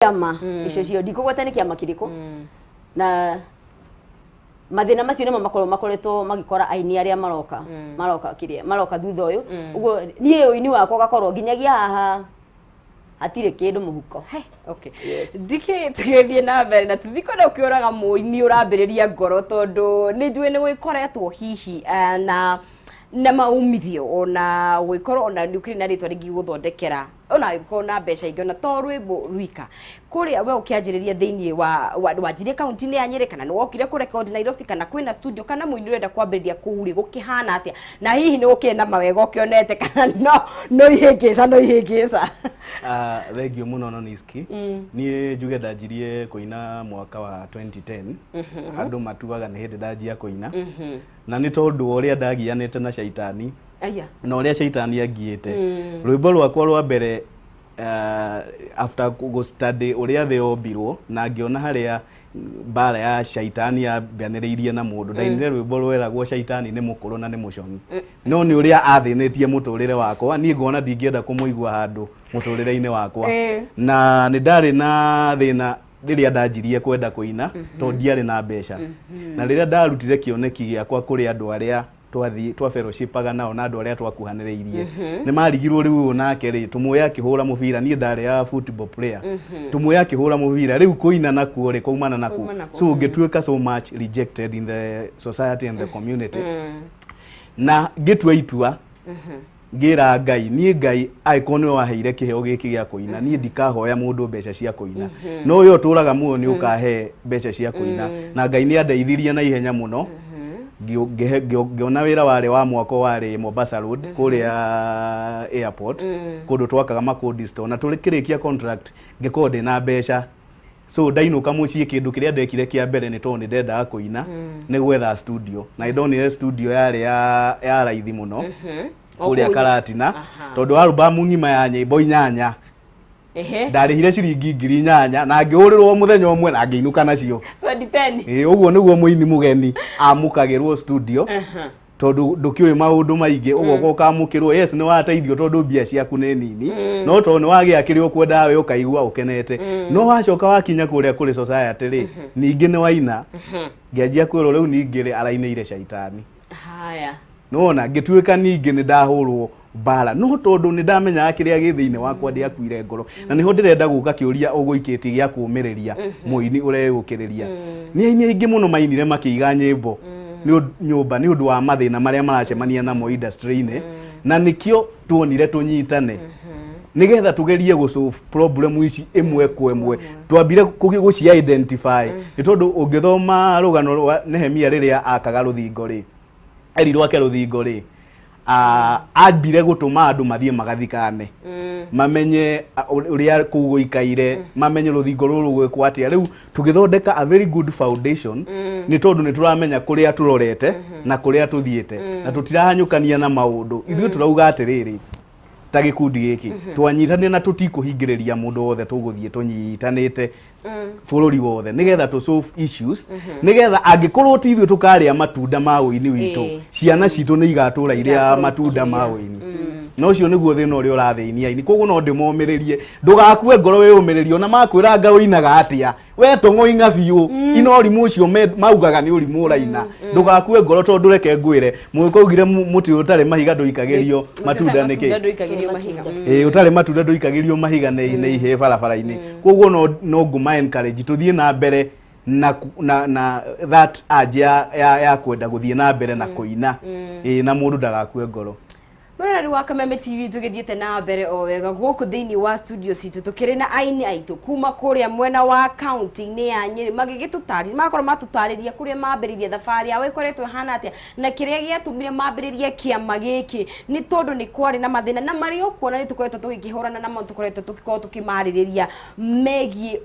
Kĩama icio cio ndikũgweta nĩ kĩama kĩrĩkũ, na mathĩna macio nĩmo makorwo makoretwo magĩkora aini arĩa maroka maroka kĩrĩa maroka thutha ũyũ. Ũguo niĩ ũini wakwa ũgakorwo nginyagia haha hatirĩ kĩndũ mũhuko. He, okay. Ndikĩ tũgĩthiĩ na mbere na tũthiĩ kwenda ũkĩũraga mũini ũrambĩrĩria ngoro, tondũ nĩ njũĩ nĩ gwĩkoretwo hihi na maumithio ona gwĩkorwo ona nĩ ũkĩrĩ na rĩtwa rĩngĩ gũthondekera, ona gĩkorwo na mbeca ingĩ, ona to rwĩmbo rwika kũrĩa we ũkĩanjĩrĩria thĩinĩ wa wanjirie kaunti-inĩ ya Nyĩrĩ, kana nĩ wokire kũrekondi Nairobi, kana kwĩna studio, kana mũini ũrenda kwambĩrĩria kũu rĩ, gũkĩhana atĩa, na hihi nĩ gũkĩrĩ na mawega ũkĩonete kana no ihĩngĩca no ihĩngĩca? Ah, thank you mũno Noniski. Niĩ njuge ndanjirie kũina mwaka wa 2010. Andũ matuaga nĩ hĩndĩ ndanjia kũina, na nĩ tondũ wa ũrĩa ndagianĩte na caitani na ũrĩa caitani angiĩte. Rwĩmbo rwakwa rwa mbere, after gũ study ũrĩa thĩ yombirwo na ngĩona harĩa mbara ya caitani yambanĩrĩirie na mũndũ, ndainire rwĩmbo rweragwo "Caitani nĩ mũkũrũ na nĩ mũcong'i", no nĩ ũrĩa athĩnĩtie mũtũrĩre wakwa, niĩ ngona ndingĩenda kũmũigua handũ mũtũrĩre-inĩ wakwa. Na nĩ ndarĩ na thĩna rĩrĩa ndanjirie kwenda kũina, tondũ ndiarĩ na mbeca. Na rĩrĩa ndarutire kĩoneki gĩakwa kũrĩ andũ arĩa twathiĩ twa fellowshipaga nao na andũ arĩa twakuhanĩrĩirie, nĩ marigirwo rĩu ũyũ nake rĩ, tũmũĩ akĩhũra mũbira, niĩ ndarĩ ya football player, tũmũĩ akĩhũra mũbira, rĩu kũina nakuo rĩ, kwaumana nakuo? Kwaumana nakuo. So ngĩtuĩka so much rejected in the society and the community, na ngĩtua itua, ngĩra Ngai, niĩ Ngai, angĩkorwo nĩwe waheire kĩheo gĩkĩ gĩa kũina, niĩ ndikahoya mũndũ mbeca cia kũina, no ũyũ ũtũraga muoyo nĩ ũkahe mbeca cia kũina. Na Ngai nĩ andeithirie na ihenya mũno. Ngĩona wĩra warĩ wa mwako, warĩ Mombasa Road kũrĩa airport, kũndũ twakaga makondi store, na tũkĩrĩkia contract ngĩkorwo ndĩna mbeca. So ndainũka mũciĩ, kĩndũ kĩrĩa ndekire kĩa mbere, nĩ tondũ nĩ ndendaga kũina, nĩ gwetha studio, na nĩ ndonire studio yarĩ ya raithi mũno kũrĩa Karatina, tondũ album ng'ima ya nyĩmbo 8 ndarĩhire ciringi 8,000 na ngĩhũrĩrwo mũthenya ũmwe na ngĩinũka nacio. 2010. Ĩĩ, ũguo nĩguo mũini mũgeni amũkagĩrwo studio, tondũ ndũkĩũĩ maũndũ maingĩ, ũgoka ũkamũkĩrwo. Yes, nĩ wateithio tondũ mbia ciaku nĩ nini, no tondũ nĩ wagĩa kĩrĩa ũkwendaga we ũkaigua ũkenete. No wacoka wakinya kũrĩa kũrĩ society rĩ, ningĩ nĩ waina, ngĩanjia kwĩrwo rĩu ningĩ rĩ, arainĩire caitani. Haya. Nona ngĩtuĩka ningĩ nĩ ndahũrwo mbara, no tondũ nĩ ndamenyaga kĩrĩa gĩ thĩinĩ wakwa, ndiakuire ngoro. Na nĩho ndĩrenda gũka kĩũria ũgũikĩtie gĩa kũũmĩrĩria mũini ũreyũkĩrĩria. Nĩ aini aingĩ mũno mainire makĩiga nyĩmbo nĩ nyũmba nĩ ũndũ wa mathĩna marĩa maracemania namo industry-inĩ, na nĩkĩo tuonire tũnyitane nigetha tugerie gũ solve problem ici ĩmwe kwa ĩmwe. Twambire gũci identify, nĩ tondũ ũngĩthoma rũgano rwa Nehemia rĩrĩa akaga rũthingo rĩ, erirwo ake rũthingo rĩ, ambire gũtũma andũ mathiĩ magathikane, mamenye ũrĩa kũu gũikaire, mamenye rũthingo rũrũ gwĩkwo atĩa. Rĩu tũgĩthondeka a very good foundation, nĩ tondũ nĩ tũramenya kũrĩa tũrorete na kũrĩa tũthiĩte, na tũtirahanyũkania na maũndũ. Ithuĩ tũrauga atĩrĩrĩ, ta gĩkundi gĩkĩ twanyitanire na tũtikũhingĩrĩria mũndũ wothe, tũgũthiĩ tũnyitanĩte bũrũri wothe nĩgetha tũ solve issues, nĩgetha angĩkorwo ti ithuĩ tũkarĩa matunda ma ũini witũ, ciana citũ nĩ igatũra irĩa Igakorwo matunda ma ikĩrĩa. ũini. Na ũcio nĩguo thĩna ũrĩa ũrathĩnia aini. Koguo no ndĩmomĩrĩrie, ndũgakue ngoro, wĩyũmĩrĩrie. Ona makwĩra nga ũinaga atĩa, we tũng'oing'a biũ, ina ũrimũ ũcio maugaga nĩ ũrimũ ũraina. Ndũgakue ngoro, tondũ reke ngwĩre, mũgĩkũ augire mũtĩ ũtarĩ mahiga ndũikagĩrio matunda nĩkĩ? Matunda ndũikagĩrio mahiga. Ĩĩ, ũtarĩ matunda ndũikagĩrio mahiga nĩ ihĩĩ barabara-inĩ. Koguo no ngũma encourage tũthiĩ na mbere na that urge ya kwenda gũthiĩ na mbere na kũina. Ĩĩ, na mũndũ ndagakue ngoro. Mũroreri wa Kameme TV, tũgĩthiĩte na mbere o wega gũkũ thĩinĩ wa studio citũ, tũkĩrĩ na aini aitũ kuma kũrĩa mwena wa kaunti-inĩ ya Nyĩrĩ, magĩgĩtũtarĩria, magakorwo matũtarĩria kũrĩa mambĩrĩirie, thabarĩ yao ĩkoretwo ĩhana atĩa, na kĩrĩa gĩatũmire mambĩrĩrie kĩama gĩkĩ nĩ tondũ nĩ kwarĩ na mathĩna na marĩa ũkuona nĩ tũkoretwo tũgĩkĩhũrana namo, tũkoretwo tũgĩkorwo tũkĩmarĩrĩria megiĩ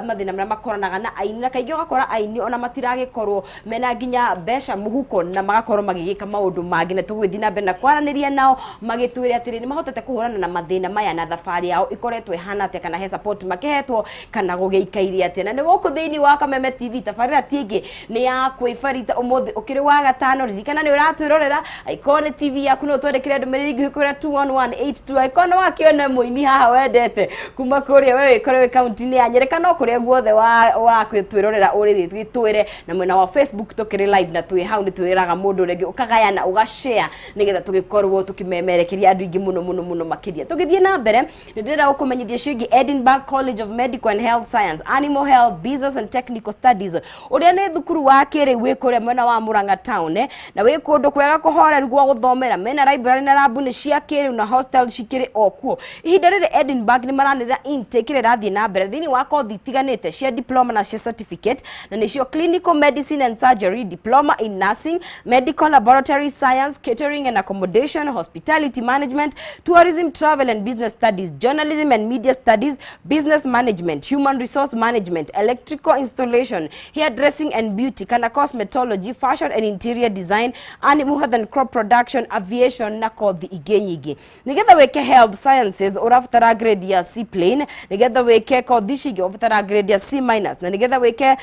mathĩna marĩa makoranaga na aini, na kaingĩ ũgakora aini ona matiragĩkorwo mena nginya mbeca mũhuko na magakorwo magĩgĩka maũndũ mangĩ. Na tũgũgĩthiĩ na mbere na kwaranĩria nao. Magĩtwĩre atĩrĩ nĩ mahotete kũhũrana na mathĩna maya na thabarĩ yao ĩkoretwo ĩhana atĩa, kana he support makĩhetwo, kana gũgĩikaire atĩa. Na nĩ gũkũ thĩinĩ wa Kameme TV, tabarĩra ti ĩngĩ nĩ ya kwĩbarita. Ũmũthĩ ũkĩrĩ wa gatano, ririkana nĩ ũratwĩrorera angĩkorwo nĩ TV yaku, no ũtwandĩkĩre ndũmĩrĩri nguhĩ kũrĩa 21182. Angĩkorwo nĩ wakĩona mũini haha wendete kuma kũrĩa we wĩkorwo wĩ kaunti-inĩ ya Nyĩrĩ kana o kũrĩa guothe wakwĩrorera ũrĩ, twĩre. Na mwena wa Facebook tũkĩrĩ live na twĩ hau, nĩ twĩraga mũndũ ũrĩa ũngĩ ũkagayana, ũgashare, nĩgetha tũgĩkorwo tũkĩmemerekeria andũ aingĩ mũno mũno mũno makĩria. Tũgĩthiĩ na mbere, nĩ ndĩrenda gũkũmenyithia ciĩgiĩ Edinburgh College of Medical and Health Science, Animal Health, Business and Technical Studies, ũrĩa nĩ thukuru wa kĩrĩu wĩ kũrĩa mwena wa Murang'a town, na wĩ kũndũ kwega kũhoreru gwa gũthomera. Mena library na lab nĩ cia kĩrĩu na hostel cikĩrĩ o kuo. Ihinda rĩrĩ Edinburgh nĩ maranĩrĩra intake ĩrĩa ĩrathiĩ na mbere thĩinĩ wa kothi itiganĩte cia diploma na cia certificate, na nĩcio clinical medicine and surgery, diploma in nursing, medical laboratory science, catering and accommodation, hospitality management, tourism, travel and business studies, journalism and media studies, business management, human resource management, electrical installation, hairdressing and beauty kana cosmetology, fashion and interior design, animal health and crop production, aviation na kothi ingĩ nyingĩ. Nigetha wĩke health sciences ũrabatara grade ya C plain, nigetha wĩke kothi ici ingĩ ũrabatara grade ya C minus, na nigetha wĩke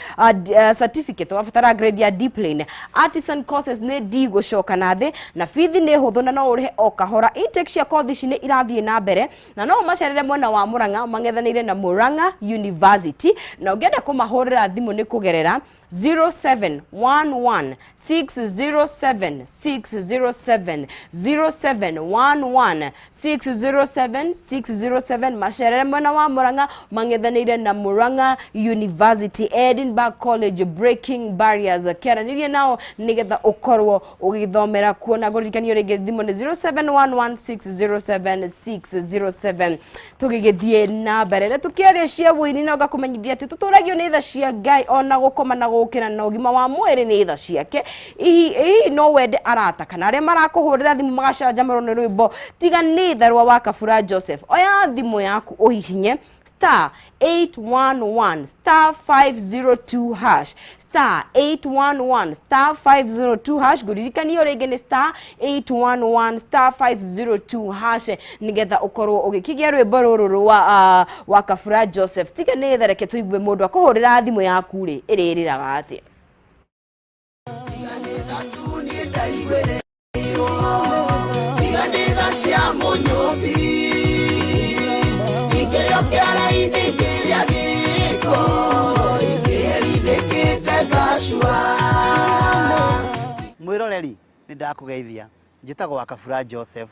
certificate ũrabatara grade ya D plain. Artisan courses nĩ D gũcoka na thĩ, na bithi nĩ hũthũ na no ũrĩhe o kahora. Intake cia kothi ici nĩ irathiĩ na mbere na no ũmacerere mwena wa Murang'a, mang'ethanĩire na Murang'a University, na ũngĩenda kũmahũrĩra thimũ nĩ kũgerera 0711 607 607, 0711 607 607. Macerere mwena wa Murang'a, mang'ethanĩire na Murang'a University. Edinburgh College, breaking barriers. Kĩaranĩrie nao nĩgetha ũkorwo ũgĩthomera kuo, na ngũririkanio rĩngĩ thimũ nĩ 0711 607 607. Tũgĩgĩthiĩ na mbere na tũkĩaria cia wũini, na ngakũmenyithia atĩ tũtũragio nĩ tha cia Ngai, ona gũkoma na gũkĩra na ũgima wa mwĩrĩ nĩ tha ciake. Hihi no wende arata kana arĩa marakũhũrĩra thimũ magacanjamũrwo nĩ rwĩmbo tiga nĩ tha rwa wa Kabura Joseph? Oya thimũ yaku ũhihinye star 811 star 502 hash, star 811 star 502 hash. Ngũririkanio rĩngĩ nĩ star 811 star 502 hash, nĩgetha ũkorwo ũgĩkĩgĩa rwĩmbo rũrũ rwa wa Kabura Joseph, tiga nĩ tha. Reke tũigue mũndũ akũhũrĩra thimũ yaku rĩ, ĩrĩrĩraga atĩa. Tiganĩra cia mũnyũmbi ingĩrĩo kĩara-inĩ, ngĩrĩa gĩko ingĩherithĩkĩte ngacua. Mwĩroreri, nĩ ndakũgeithia. Njĩtagwo wa Kabura Joseph.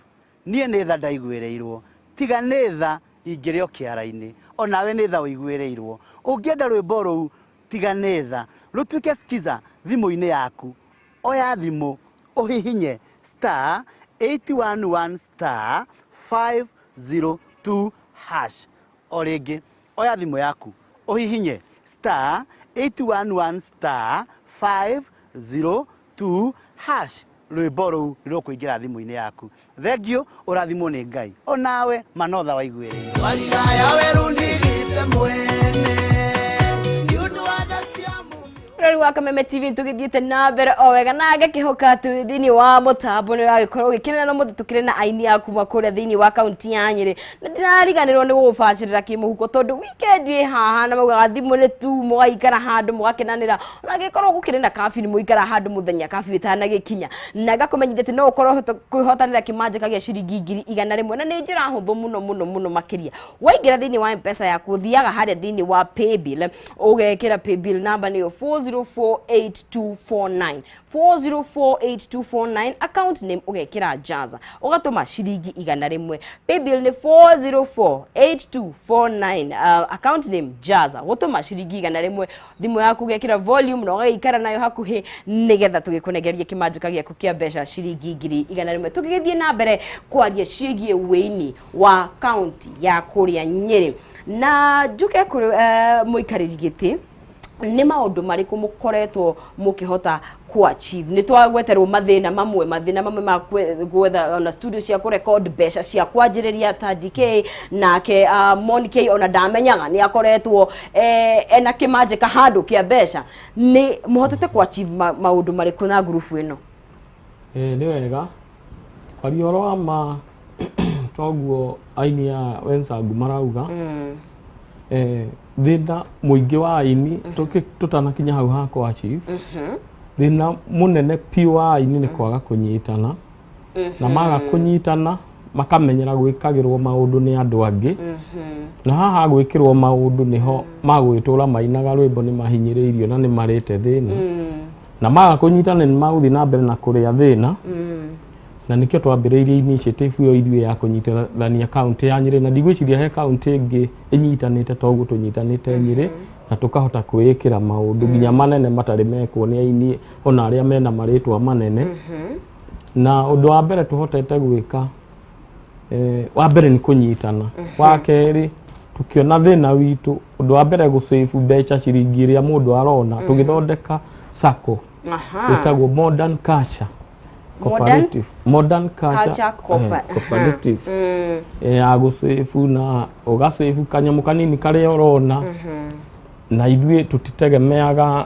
Niĩ nĩ tha ndaiguĩrĩirwo, tiga nĩ tha ingĩrĩ o kĩara-inĩ. Onawe nĩ tha ũiguĩrĩirwo. Ũngĩenda rwĩmbo rũu tiga nĩ tha rũtuĩke skiza thimũ-inĩ yaku, oya thimũ ũhihinye star 811 star 502 hash. O rĩngĩ, oya thimũ yaku ũhihinye star 811 star 502 hash. Rwĩmbo rũu nĩ rũkũingĩra thimũ-inĩ yaku. Thengiũ, ũrathimwo nĩ Ngai. Onawe manotha waiguĩrĩire. Walilaya weru ndigite mwene nĩ ũndũ wa tha cia mũmbi. Rĩu wa Kameme TV, tũgĩthiĩte na mbere o wega na ngakĩhoka atĩ thĩinĩ wa mũtambo nĩ ũragĩkorwo ũgĩkenera. Na mũthĩ tũkĩrĩ na aini a kuma kũrĩa thĩinĩ wa kaunti ya Nyĩrĩ, na ndĩrariganĩrwo nĩ gũgũbacĩrĩra kĩmũhuko tondũ weekend ĩ haha, na maugaga thimũ nĩ tu mũgaikara handũ mũgakenanĩra, ona angĩkorwo gũkĩrĩ na kabiũ nĩ mũikara handũ mũthenya kabiũ ĩtanagĩkinya. Na ngakũmenyithia atĩ no ũkorwo ũhote kwĩhotanĩra kĩmanjĩka gĩa ciringi 100,000, na nĩ njĩra hũthũ mũno mũno mũno makĩria. Waingĩra thĩinĩ wa Mpesa yaku, ũthiaga harĩa thĩinĩ wa paybill, ũgekĩra paybill number nĩyo 4048249, 4048249, account name ũgekĩra Jaza, ũgatũma ciringi 100. Paybill nĩ 4048249, account name Jaza, gũtũma ciringi 100. Thimũ yaku ũgekĩra volume na ũgagĩikara nayo hakuhĩ, nĩgetha tũgĩkũnengeria kĩmanjĩka gĩaku kĩa mbeca ciringi 100,000. Tũgĩgĩthiĩ na mbere kwaria ciĩgiĩ wĩini wa kaunti ya kũrĩa Nyĩrĩ, na njuke kũrĩ mũikarĩri gĩtĩ, nĩ maũndũ marĩkũ mũkoretwo mũkĩhota ku achieve? Nĩ twagweterwo mathĩna mamwe ma gwetha ona studio cia kũ record, mbeca cia kwanjĩrĩria ta DK nake Mon K, ona ndamenyaga nĩ akoretwo ena kĩmanjĩka handũ kĩa mbeca. Nĩ mũhotete ku achieve maũndũ marĩkũ na ngurubu ĩno? Ĩĩ, nĩ wega. Kwaria ũhoro wa ma, toguo aini a wenzangu marauga, thĩna mũingĩ wa aini, tũtanakinya hau ha kũ achieve, thĩna mũnene piũ wa aini nĩ kwaga kũnyitana, na maga kũnyitana makamenyera gwĩkagĩrwo maũndũ nĩ andũ angĩ, na haha gwĩkĩrwo maũndũ nĩho magwĩtũra mainaga rwĩmbo nĩ mahinyĩrĩirio na nĩ marĩte thĩna, na maga kũnyitana nĩ magũthiĩ na mbere na kũrĩa thĩna. Na nĩkĩo twambĩrĩirie initiative ĩyo ithuĩ ya kũnyitithania kaunti ya Nyĩrĩ, na ndigwĩciria he kaunti ĩngĩ ĩnyitanĩte ta ũguo tũnyitanĩte Nyĩrĩ, na tũkahota kwĩĩkĩra maũndũ nginya manene matarĩ mekwo nĩ aini ona arĩa mena marĩtwa manene. Na ũndũ wa mbere tũhotete gwĩka, wa mbere nĩ kũnyitana, wa kerĩ tũkĩona thĩna witũ, ũndũ wa mbere gũsave mbeca, ciringi ĩrĩa mũndũ arona, tũgĩthondeka sacco ĩtagwo Modern Culture Cooperative, Modern Culture, Culture Cooperative, ya gũsave na ũgasave kanyamũ kanini karĩa ũrona, na ithuĩ tũtitegemeaga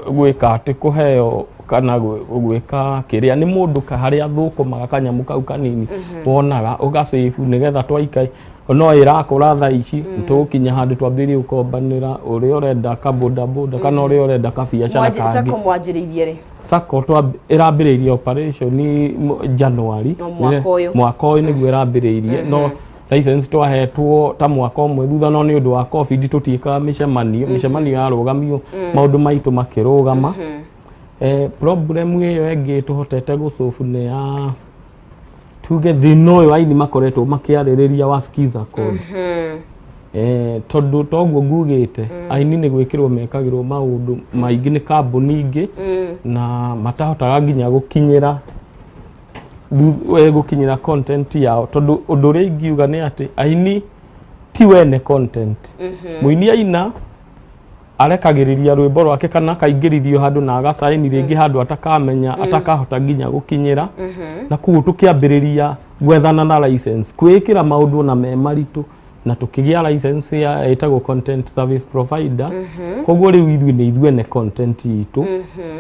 gwĩka atĩ kũheo kana gwĩka kĩrĩa nĩ mũndũ harĩa thũkũmaga kanyamũ kau kanini wonaga ũgasave, nĩgetha twaika no ĩrakũra thaa ici tũgũkinya handũ twambĩrĩrie gũkombanĩra ũrĩa ũrenda kabodaboda kana ũrĩa ũrenda kabiacara kangĩ. Sacco mwanjĩrĩirie rĩ? Sacco ĩrambĩrĩirie operation January. O mwaka ũyũ. Mwaka ũyũ nĩguo ĩrambĩrĩirie, no license twahetwo ta mwaka ũmwe thutha, no nĩ ũndũ wa COVID tũtiĩkaga mĩcemanio, mĩcemanio yarũgamio, maũndũ maitũ makĩrũgama. Problem ĩyo ĩngĩ tũhotete gũsolve nĩ ya tuge thĩna ũyũ aini makoretwo makĩarĩrĩria wa Skiza code, tondũ toguo ngugĩte aini nĩ gwĩkĩrwo mekagĩrwo maũndũ maingĩ nĩ kambuni ingĩ na matahotaga nginya gũkinyĩra gũkinyĩra content yao, tondũ ũndũ ũrĩa ingiuga nĩ atĩ aini ti wene content. Mũini aina arekagĩrĩria rwĩmbo rwake kana akaingĩrithio handũ na agacaini rĩngĩ handũ atakamenya atakahota nginya gũkinyĩra, na koguo tũkĩambĩrĩria gwethana na license, kwĩĩkĩra maũndũ na me maritũ, na tũkĩgĩa license ya ĩtagwo content service provider. Koguo rĩu ithuĩ nĩ ithuene content itũ,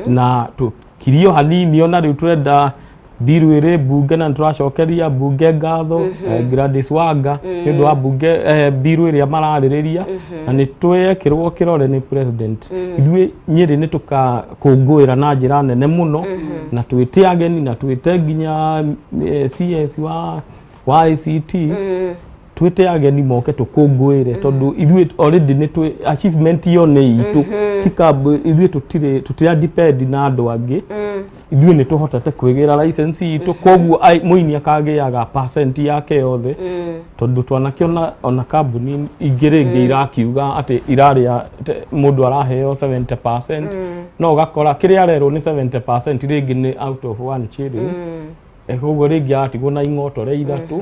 na tũkirio hanini ona rĩu tũrenda bill ĩrĩ mbunge, na nĩtũracokeria mbunge ngatho, Gladys Wanga, nĩ ũndũ wa mbunge, bill ĩrĩa mararĩrĩria, na nĩ twekĩrwo kĩrore nĩ president. Ithuĩ Nyĩrĩ nĩ tũkakũngũĩra na njĩra nene mũno, na twĩte ageni na twĩte nginya CS wa ICT, twĩte ageni moke tũkũngũĩre, tondũ ithuĩ already nĩ twĩ achievement ĩyo nĩ itũ, ti ithuĩ tũtirĩ tũtira depend na andũ angĩ. Ithuĩ nĩ tũhotete kwĩgĩra license itũ, koguo mũini akagĩaga percent yake yothe, tondũ twanakĩona ona kambuni ingĩ rĩngĩ irakiuga atĩ irarĩa mũndũ araheo 70%, no ũgakora kĩrĩa arerwo nĩ 70% rĩngĩ nĩ out of 1 shilling. Koguo rĩngĩ aratigwo na ing'otore ithatũ.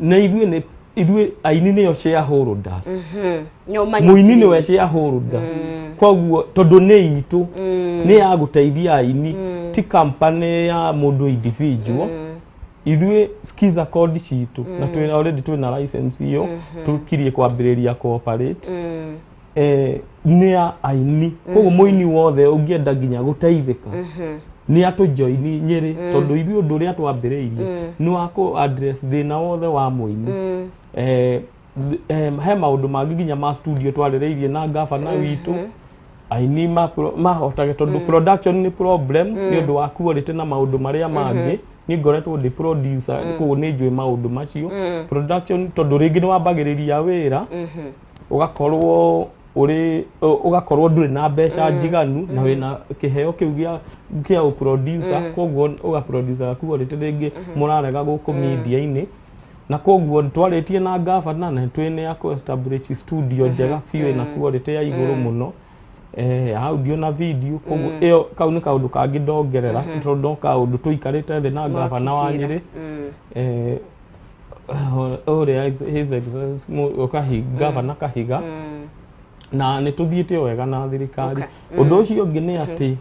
Na ithuĩ nĩ ithuĩ aini nĩo shareholders. Mũini nĩwe shareholder, koguo tondũ nĩ itũ, nĩ ya gũteithia aini, ti company ya mũndũ individual. Ithuĩ Skiza code citũ, na twĩna already twĩna license ĩyo, tũkirie kwambĩrĩria cooperate, nĩ ya aini. Koguo mũini wothe ũngĩenda nginya gũteithĩka nĩ atũjoini Nyĩrĩ, tondũ ithuĩ ũndũ ũrĩa twambĩrĩirie nĩ wa kũ address thĩna wothe wa mũini. He maũndũ mangĩ nginya ma studio twarĩrĩirie na gavana witũ, aini mahotage, tondũ production nĩ problem nĩ ũndũ wa quality na maũndũ marĩa mangĩ. Niĩ ngoretwo ndĩ producer, koguo nĩ njũĩ maũndũ macio. Production, tondũ rĩngĩ nĩ wambagĩrĩria wĩra ũgakorwo ũrĩ ũgakorwo ndũrĩ na mbeca njiganu na wĩna kĩheo kĩu gĩa ũproducer, koguo ũgaproducer quality rĩngĩ mũrarega gũkũ media-inĩ. Na koguo twarĩtie na gavana na twĩ ya kũ establish studio njega biũ ĩna quality ya igũrũ mũno, ya audio na video. Koguo ĩyo kau nĩ kaũndũ kangĩ ndongerera, tondũ no kaũndũ tũikarĩte thĩ na gavana wa Nyĩrĩ, ũrĩa His Excellency Gavana Kahiga, na nĩ tũthiĩte o wega na thirikari. Ũndũ ũcio ũngĩ nĩ atĩ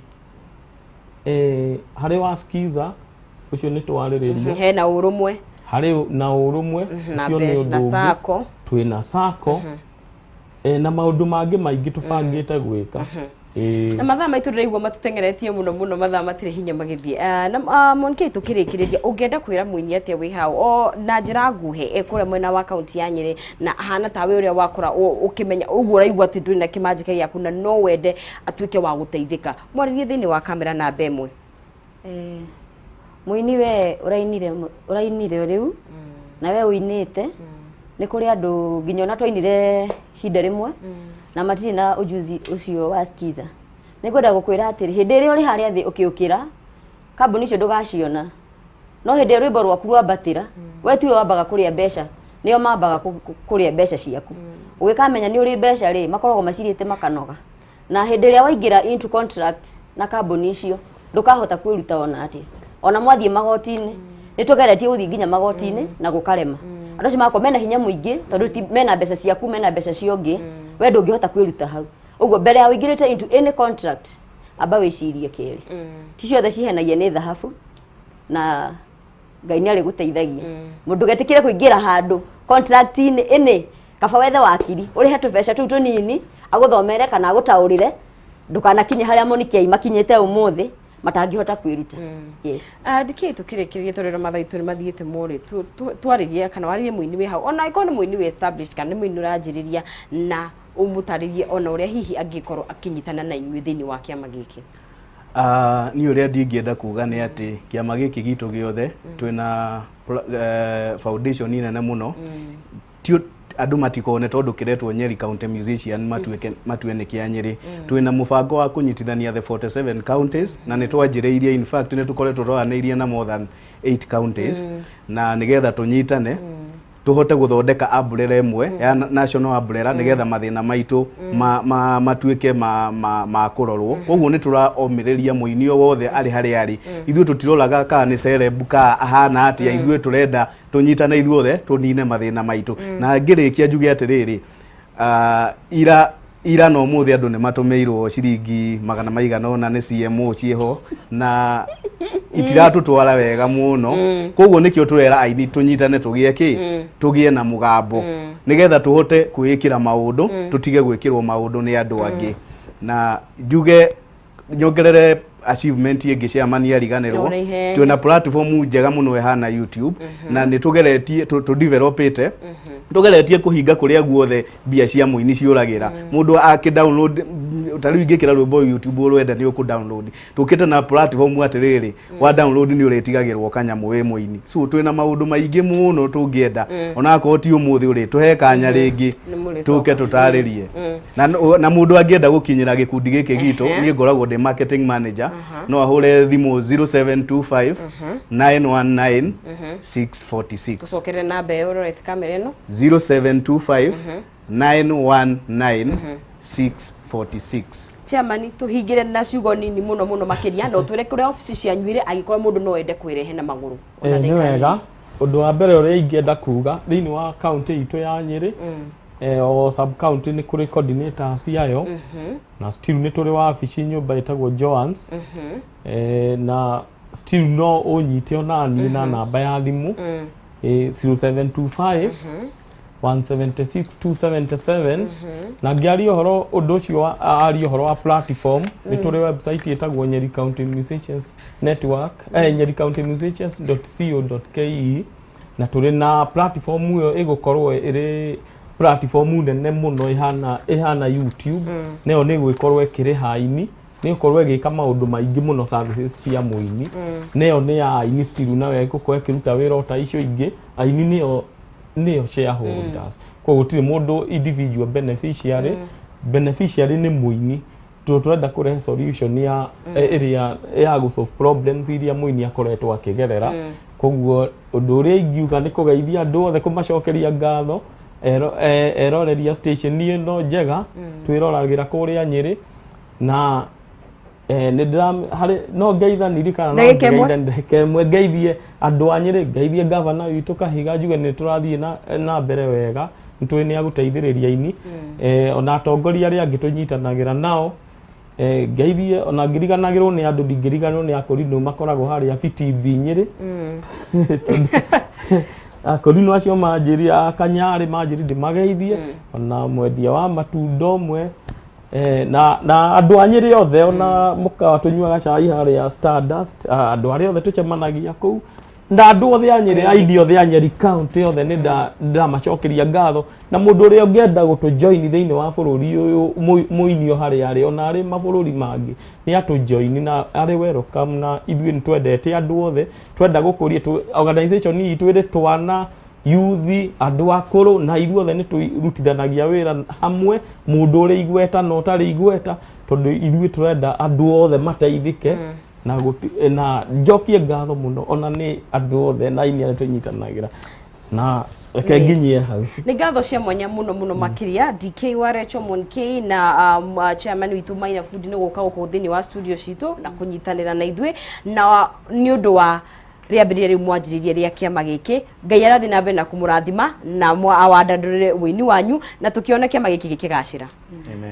harĩ wa Skiza ũcio nĩ twarĩrĩria. Hena ũrũmwe. Harĩ na ũrũmwe. Na ũcio nĩ mbeca ũndũ na ũngĩ. Sacco. Twĩna sacco, na maũndũ mangĩ maingĩ tũbangĩte gwĩka. Ĩĩ. Na mathaa maitũ ndĩraigua matũteng'eretie mũno mũno, mathaa matirĩ hinya magĩthiĩ. Na Monke, tũkĩrĩkĩrĩria, ũngĩenda kwĩra mũini atĩa wĩ hau o na njĩra nguhĩ e kũrĩa mwena wa kaunti ya Nyĩrĩ, na ahana tawe ũrĩa wakora ũkĩmenya ũguo ũraigua atĩ ndũrĩ na kĩmanjĩka gĩaku na no wende atuĩke wa gũteithĩka, mwarĩrie thĩinĩ wa kamera namba ĩmwe. Mũini we ũrainire, ũrainire rĩu na we ũinĩte, nĩ kũrĩ andũ nginya ona twainire ihinda rĩmwe na matirĩ na ujuzi ũcio wa skiza. Nĩ ngwenda gũkwĩra atĩrĩ, hĩndĩ ĩrĩa ũrĩ harĩa thĩ ũkĩũkĩra, kambuni icio ndũgaciona, no hĩndĩ ĩrĩa rwĩmbo rwaku rwambatĩra, we tiwe wambaga kũrĩa mbeca, nĩo mambaga kũrĩa mbeca ciaku. Ũgĩkamenya nĩ ũrĩ mbeca rĩ, makoragwo macirĩte makanoga. Na hĩndĩ ĩrĩa waingĩra into contract na kambuni icio, ndũkahota kwĩruta ona atĩa. Ona mwathiĩ magoti-inĩ, nĩ tũgeretie gũthiĩ nginya magoti-inĩ na gũkarema. Andũ acio magakorwo mena hinya mũingĩ tondũ ti mena mbeca ciaku, mena mbeca cia ũngĩ, we ndũngĩhota kwĩruta hau. Ũguo mbere ya ũingĩrĩte into any contract, amba wĩcirie kerĩ. Ti ciothe cihenagia nĩ thahabu, na Ngai nĩ arĩgũteithagia. Mũndũ ndũgetĩkĩre kũingĩra handũ contract-inĩ ĩnĩ, kaba wethe wakiri ũrĩhe tũbeca tũu tũnini agũthomere kana agũtaũrĩre, ndũkanakinye harĩa Monique makinyĩte ũmũthĩ matangĩhota kwĩruta. Yes. Ndikĩ tũkĩrĩkĩrĩria, tondũ mathaa itũ nĩ mathiĩte mũrĩ, twarĩrie kana warĩrie mũini wĩ hau, ona angĩkorwo nĩ mũini wĩ established kana nĩ mũini ũranjĩrĩria, na ũmũtarĩrie ona ũrĩa hihi angĩkorwo akĩnyitana na inyuĩ thĩinĩ wa kĩama gĩkĩ. Niĩ ũrĩa ndingĩenda kuga nĩ atĩ kĩama gĩkĩ gitũ gĩothe twĩna foundation nene mũno. Ti andũ matikone tondũ kĩretwo Nyeri County Musician matuĩke matue nĩ kĩa Nyeri. Twĩna mũbango wa kũnyitithania the 47 counties, na nĩ twanjĩrĩirie, in fact nĩ tũkoretwo twaranĩirie na more than 8 counties, na nĩgetha tũnyitane tũhote gũthondeka umbrella ĩmwe ya national umbrella, nĩgetha mathĩna maitũ matuĩke ma kũrorwo. Koguo nĩ tũraomĩrĩria mũini o wothe arĩ harĩa arĩ. Ithuĩ tũtiroraga kana nĩ celeb ka ahana atĩa, ithuĩ tũrenda tũnyitane ithuothe tũnine mathĩna maitũ. Na ngĩrĩkia njuge atĩrĩrĩ, ira na ũmũthĩ andũ nĩ matũmĩirwo ciringi magana maigana ũna nĩ CMO ciĩho na itiratũtwara wega mũno. Koguo nĩkĩo tũrera aini tũnyitane, tũgĩe kĩ, tũgĩe na mũgambo, nĩgetha tũhote kwĩĩkĩra maũndũ, tũtige gwĩkĩrwo maũndũ nĩ andũ angĩ. Na njuge nyongerere achievement ĩngĩ, chairman ariganĩrwo. Ũraihe. Twĩna platform njega mũno ĩhana YouTube, na nĩ tũgeretie tũdevelopĩte, tũgeretie kũhinga kũrĩa guothe mbia cia mũini ciũragĩra. Mũndũ akĩ download, ta rĩu ingĩkĩra rwĩmbo YouTube ũrwenda, nĩ ũkũ download. Tũkĩte na platform atĩrĩrĩ, wa download nĩ ũrĩtigagĩrwo kanyamũ wĩ mũini. So twĩna maũndũ maingĩ mũno tũngĩenda, ona akorwo ti ũmũthĩ ũrĩ tũhe kanya rĩngĩ Nĩ mũrĩcoka. tũke tũtarĩrie. Na mũndũ angĩenda gũkinyĩra gĩkundi gĩkĩ gitũ, niĩ ngoragwo ndĩ marketing manager, no ahũre thimũ 0725 919 646. Tũcokerere namba ĩyo ũrorete kamera ĩno. 0725 919 646. Chairman, tũhingĩre na ciugo nini mũno mũno makĩria, no twĩre kũrĩa obici cianyu irĩ angĩkorwo mũndũ no ende kwĩrehe na magũrũ ona Nĩ ndagĩka wega. nini. Ũndũ wa mbere ũrĩa ingĩenda kuga, thĩinĩ wa kaunti itũ ya Nyĩrĩ, o sub county nĩ kũrĩ coordinators ciayo, na still nĩ tũrĩ wabici nyũmba ĩtagwo Joans, na still no ũnyite ona niĩ na namba ya thimũ 0725 176 277. Na ngĩaria ũhoro ũndũ ũcio aria ũhoro wa platform, nĩ tũrĩ website ĩtagwo Nyeri County Musicians Network, Nyeri County Musicians.co.ke, na tũrĩ na platform ĩyo ĩgũkorwo ĩrĩ platform nene mũno ĩhana YouTube. Nayo nĩ ĩgũgĩkorwo ĩkĩrĩha aini, nĩ ĩgũkorwo ĩgĩka maũndũ maingĩ mũno, services cia mũini. Nayo nĩ ya aini still, nayo ĩgũkorwo ĩkĩruta wĩra o ta icio ingĩ. Aini nĩo shareholders, koguo gũtirĩ mũndũ individual beneficiary. Beneficiary nĩ mũini, tondũ tũrenda kũrehe solution ya ĩrĩa ya gũ solve problems iria mũini akoretwo akĩgerera. Koguo ũndũ ũrĩa ingiuga nĩ kũgeithia andũ othe, kũmacokeria ngatho eroreria station ĩno njega twĩroragĩra kũrĩa Nyĩrĩ. Na nĩ ndĩra harĩ no ngeithaniri kana no Ndagĩka ĩmwe. ngeithani ndagĩka ĩmwe, ngeithie andũ a Nyĩrĩ, ngeithie gavana witũ Kahiga, njuge nĩ tũrathiĩ na mbere wega, nĩ tũĩ nĩ agũteithĩrĩria aini, ona atongoria arĩa angĩ tũnyitanagĩra nao. Ngeithie ona ngiriganagĩrwo nĩ andũ, ndingĩriganĩrwo nĩ akũrinũ makoragwo harĩa BTV Nyĩrĩ. Akũrinũ acio manjĩri a Kanyarĩ manjĩri ndĩmageithie, ona mwendia wa matunda ũmwe. Na andũ a Nyĩrĩ othe ona mũkawa tũnyuaga cai harĩa Stardust, andũ arĩa othe tũcemanagia kũu na andũ othe a Nyĩrĩ, aini othe a Nyeri County othe nĩ ndamacokeria ngatho. Na mũndũ ũrĩa ũngĩenda gũtũjoin thĩinĩ wa bũrũri ũyũ, mũini o harĩa arĩ, ona arĩ mabũrũri mangĩ, nĩ atũjoin na arĩ welcome. Na ithuĩ nĩ twendete andũ othe, twenda gũkũria organization itũ ĩrĩ twana, youth, andũ akũrũ, na ithuothe nĩ tũrutithanagia wĩra hamwe, mũndũ ũrĩ igweta na ũtarĩ igweta, tondũ ithuĩ tũrenda andũ othe mateithĩke. Na na njokie ngatho mũno ona nĩ andũ othe na aini arĩa tũnyitanagĩra, na reke nginyie hau. Nĩ ngatho cia mwanya mũno mũno makĩria, DK wa Recho Mon K na chairman witũ Maina Fundi, nĩ gũka gũkũ thĩinĩ wa studio citũ na kũnyitanĩra na ithuĩ na nĩ ũndũ wa rĩambĩrĩria rĩu mwanjĩrĩria rĩa kĩama gĩkĩ. Ngai arathiĩ na mbere na kũmũrathima na awandandũrĩre ũini wanyu, na tũkĩona kĩama gĩkĩ gĩkĩgacĩra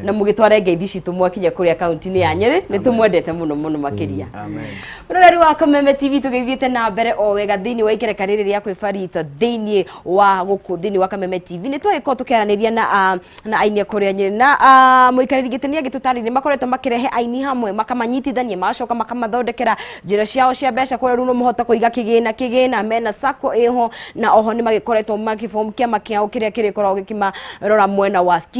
na mũgĩtware ngeithi citũ mwakinya kũrĩa kaunti-inĩ ya Nyĩrĩ. Nĩ tũmwendete mũno mũno makĩria. Amen. Mũroreri wa Kameme TV, tũgĩthiĩte na mbere o wega thĩinĩ wa ikereka rĩrĩ rĩa kwĩbarita thĩinĩ wa gũkũ thĩinĩ wa Kameme TV. Nĩ twagĩkorwo tũkĩaranĩria na aini a kũrĩa Nyĩrĩ, na mũikarĩri gĩtĩ nĩ agĩtũtarĩria makoretwo makĩrehe aini hamwe, makamanyitithania, magacoka makamathondekera njĩra ciao cia mbeca kũrĩa rĩu no mũhote kũiga kĩgĩna kĩgĩna mena sacco ĩho, na oho nĩ magĩkoretwo magĩform kĩama kĩao kĩrĩa kĩrĩkoragwo gĩkĩmarora mwena wa skiza.